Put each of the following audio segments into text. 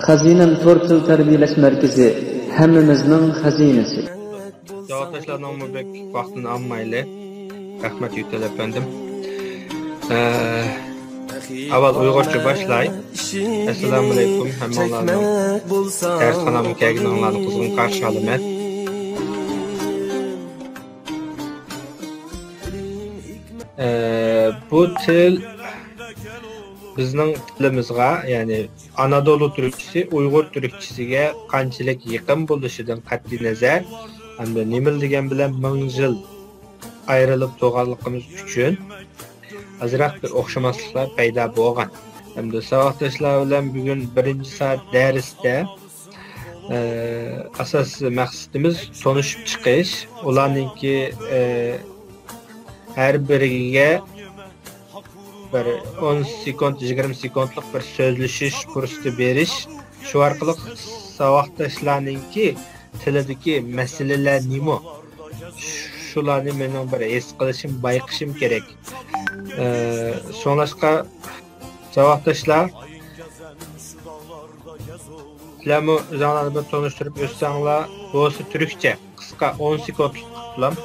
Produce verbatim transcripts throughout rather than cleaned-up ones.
خەزىنەم تور تىل تەربىيەلەش مەركىزى، ھەممىمىزنىڭ خەزىنىسى. ساۋاقداشلارنىڭمۇ بەك ۋاقتىنى ئالمايلى. رەھمەت يۆتكەل ئەپەندىم. ئە، ئاۋۋال ئۇيغۇرچە باشلاي. ئەسسالامۇئەلەيكۇم ھەممىڭلارنىڭ. دەرسخانامغا كەلگىنىڭلارنى قىزغىن قارشى ئالىمەن. ئە، بۇ تىل بىزنىڭ تىلىمىزغا، يەنى ئانادولۇ تۈركچىسى ئۇيغۇر تۈركچىسىگە قانچىلىك يېقىن بولۇشىدىن قەتئىينەزەر، ھەمدە نېمىلا دېگەن بىلەن مىڭ يىل ئايرىلىپ تۇرغانلىقىمىز ئۈچۈن ئازراق بىر ئوخشىماسلىقلار پەيدا بولغان. ھەمدە ساۋاقداشلار بىلەن بۈگۈن بىرىنچى سائەت دەرستە، ئە، ئاساسىي مەقسىتىمىز تونۇشۇپ چىقىش، ئۇلارنىڭكى، ئە، ھەر بىرىگە بىر ئون سېكۇنت، يىگىرمە سېكۇنتلۇق بىر سۆزلىشىش پۇرسىتى بېرىش، شۇ ئارقىلىق ساۋاقداشلارنىڭكى تىلىدىكى مەسىلىلەر نېمە؟ شۇلارنى مېنىڭ بىر ھېس قىلىشىم، بايقىشىم كېرەك. ئە، شۇڭلاشقا ساۋاقداشلار، سىلەرمۇ ئۆزۈڭلارنى بىر تونۇشتۇرۇپ ئۆتسەڭلار، بولسا تۈركچە، قىسقا، ئون سېكۇنتلۇق قىلىپ.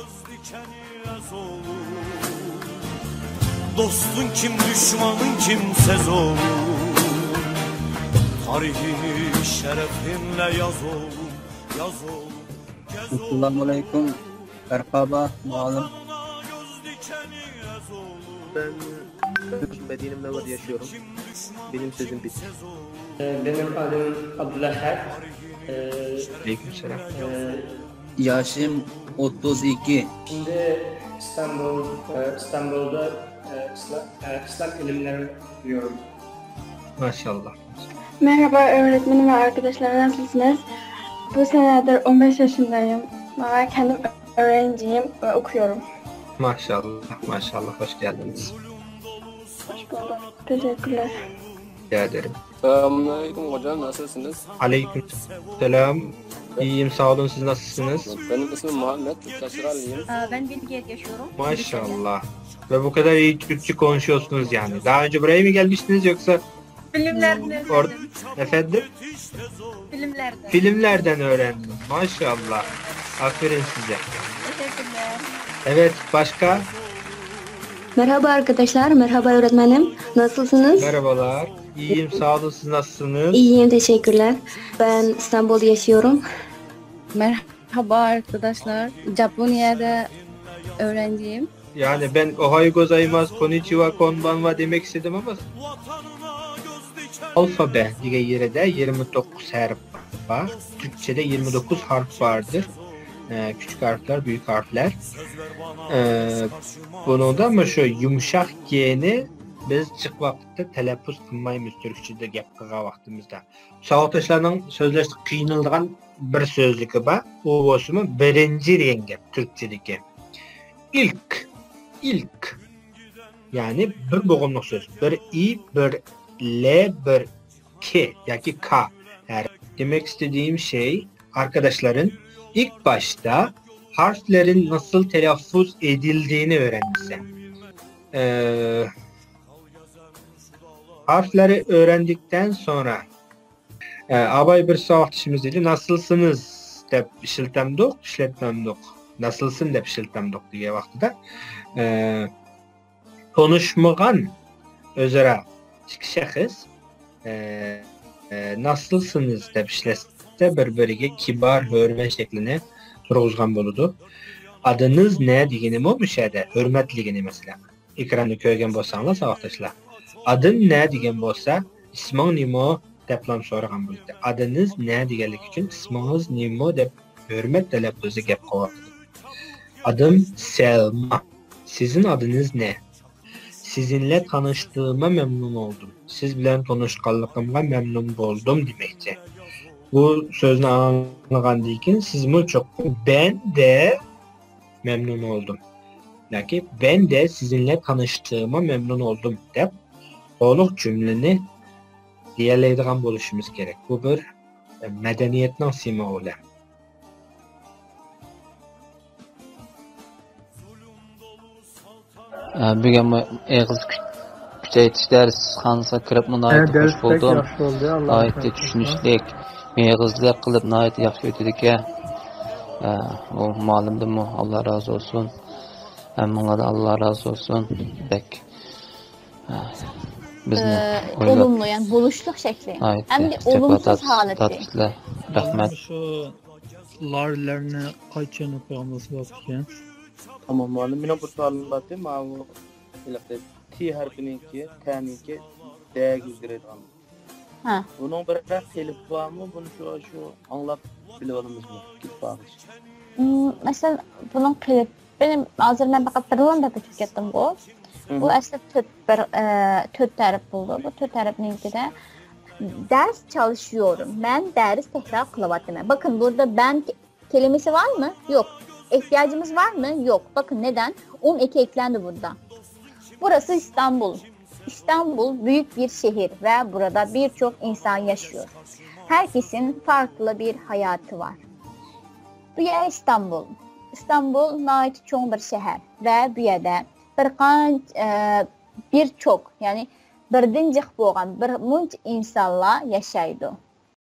دوستۇن كىم، دۈشمەنىن كىم سەز ئول. تارىخىنى شەرەفىنلە ياز ئول، ياز ئول. ئەسسالامۇئەلەيكۇم. مەرھابا، مۇئەللىم. Ben Medine Münevver'de yaşıyorum. Benim sözüm bitti. Benim adım Abdullah Hak. Ee, Aleykümselam. Ee, Yaşım otuz iki. Şimdi İstanbul, e, İstanbul'da, e, İslam, e, İslam ilimleri okuyorum. Maşallah. Merhaba öğretmenim ve arkadaşlar, nasılsınız? Bu senedir on beş yaşındayım. Ama kendim öğrenciyim ve okuyorum. Maşallah, maşallah, hoş geldiniz. Hoş bulduk. Teşekkürler. Rica ederim. Selamünaleyküm hocam, nasılsınız? Aleyküm selam. İyiyim, sağ olun. Siz nasılsınız? Benim ismim Muhammed, Kaşgarlıyım. Aa, ben Bilgiye'de yaşıyorum. Maşallah. Ve bu kadar iyi Türkçe konuşuyorsunuz yani. Daha önce buraya mı gelmiştiniz yoksa? Filmlerden Or- öğrendim. Efendim? Filmlerden. Filmlerden öğrendim. Maşallah. Aferin size. Teşekkürler. Evet, başka? Merhaba arkadaşlar, merhaba öğretmenim. Nasılsınız? Merhabalar. İyiyim, sağ olun. Siz nasılsınız? İyiyim, teşekkürler. Ben İstanbul'da yaşıyorum. Merhaba arkadaşlar. Japonya'da öğrenciyim. Yani ben "Ohayo gozaimasu, konnichiwa, konbanwa" demek istedim ama alfabe degan yerinde yigirma dokuz harf var. Türkçe'de yirmi dokuz harf vardır. Ee, küçük harfler, büyük harfler. Ee, Buningda mana shu yumshoq G ni biz جىق ۋاقىتتا تەلەپپۇز قىلمايمىز تۈركچىدە گەپ قىلغان ۋاقتىمىزدا. ساۋاقداشلارنىڭ سۆزلەشتە قىينىلىدىغان بىر سۆزلۈكى بار. ئۇ بولسىمۇ بىرىنچى دېگەن گەپ تۈركچىدىكى. ئىلك، ئىلك. يەنى بىر بوغۇملۇق سۆز. بىر ئى، بىر ل، بىر ك ياكى ك ھەرپ. Demek istediğim şey, arkadaşların ilk başta harflerin nasıl telaffuz edildiğini öğrenmesi. Ee, Harfleri öğrendikten sonra ئاباي بىر ساۋاقدىشىمىز دېدى، ناسىلسىنىز دەپ ئىشلىتەمدۇق، ئىشلەتمەمدۇق؟ ناسىلسىن دەپ ئىشلىتەمدۇق دېگەن ۋاقتىدا، ئە، تونۇشمىغان ئۆزئارا ئىككى شەخس، ئە، ئە، ناسىلسىنىز دەپ ئىشلەتسە، بىر-بىرىگە كىبار، ھۆرمەت شەكلىنى تۇرغۇزغان بولىدۇ. ئادىنىز نە دېگىنىمۇ مۇشۇ يەردە ھۆرمەت دېگىنى، مەسىلەن. ئېكراندا كۆرگەن بولساڭلار، ساۋاقداشلار، ئادىڭ نە دېگەن بولسا، ئىسمىڭ نېمە دەپلا سورىغان بولىدۇ. ئادىنىز نە دېگەنلىكى ئۈچۈن ئىسمىڭىز نېمە دەپ ھۆرمەت تەلەپپۇزىدا گەپ قىلىۋاتىدۇ. ئادىم سەلما. سىزنىڭ ئادىنىز نە؟ سىزىنلە تانىشتىغىما مەمنۇن ئولدۇم. سىز بىلەن تونۇشقانلىقىمغا مەمنۇن بولدۇم دېمەكچى. بۇ سۆزنى ئاڭلىغاندىن كېيىن سىزمۇ چوقۇم بەن دە مەمنۇن ئولدۇم ياكى بەن دە سىزىنلە تانىشتىغىما مەمنۇن ئولدۇم دەپ تولۇق جۈملىنى دېيەلەيدىغان بولۇشىمىز كېرەك. بۇ بىر مەدەنىيەتنىڭ سىمۋولى. ئە، بۈگۈنمۇ ئېغىز كۈ-، كۈچەيتىش دەرسخانىسىغا كىرىپمۇ ناھايىتى خۇش بولدۇم. ناھايىتى چۈشىنىشلىك، مېغىزلىق قىلىپ ناھايىتى ياخشى ئۆتىدىكەن. ئە، ئۇ مۇئەللىمدىنمۇ ئاللا رازى بولسۇن. ھەممىڭلاردىن ئاللا رازى بولسۇن. بەك، ئە، بىزنى ئە، ئويلاپ، ئولۇملۇ، يەنى بولۇشلۇق شەكلى. ناھايىتى ئەمدى ئولۇمسىز ھالىتى. تارتىپسىلەر. رەھمەت. شۇ لارلەرنى قايچىنى قويغان بولسا بولىدىكەن. تامام، مۇئەللىم. مېنىڭ بىر سوئالىم بار ئىدى. ماۋۇ ھېلىقى تى ھەرپىنىڭكى، تەنىڭكى دەگە ئۆزگىرىدىغان. ھە. بۇنىڭ بىر قېلىپى بارمۇ؟ بۇنى شۇ، شۇ ئاڭلاپ بىلىپ ئالىمىزمۇ؟ كېلىپ بارغۇچە. مم، مەسىلەن، بۇنىڭ قېلىپىنى ھازىر مەن پەقەت بىرلا دەپ ئۆتۈپ كەتتىمغۇ. بۇ ئەسلى تۆت بىر، ئە، تۆت ھەرپ بولىدۇ. بۇ تۆت ھەرپنىڭكىدە دەرس چالىشىيورۇم. مەن دەرس تەكرار قىلىۋاتىمەن. باكىن، بۇردا بەن كېلىمىسى ۋارمۇ؟ يوق. ئېھتىياجىمىز ۋارمۇ؟ يوق. باكىن، نېدەن؟ ئۇم ئېكى ئېكلەندى بۇردا. بۇراسى ئىستانبۇل. ئىستانبۇل بۈيۈك بىر شەھەر ۋە بۇردا بىر چوق ئىنسان ياشىيور. ھەر كىشىنىڭ فارقلى بىر ھاياتى ۋار. بۇ يەر ئىستانبۇل. ئىستانبۇل ناھايىتى چوڭ بىر شەھەر ۋە بۇ يەردە بىر قانچە، ئە، بىر چوق، يەنى بىردىن جىق بولغان بىر مۇنچە ئىنسانلار ياشايدۇ.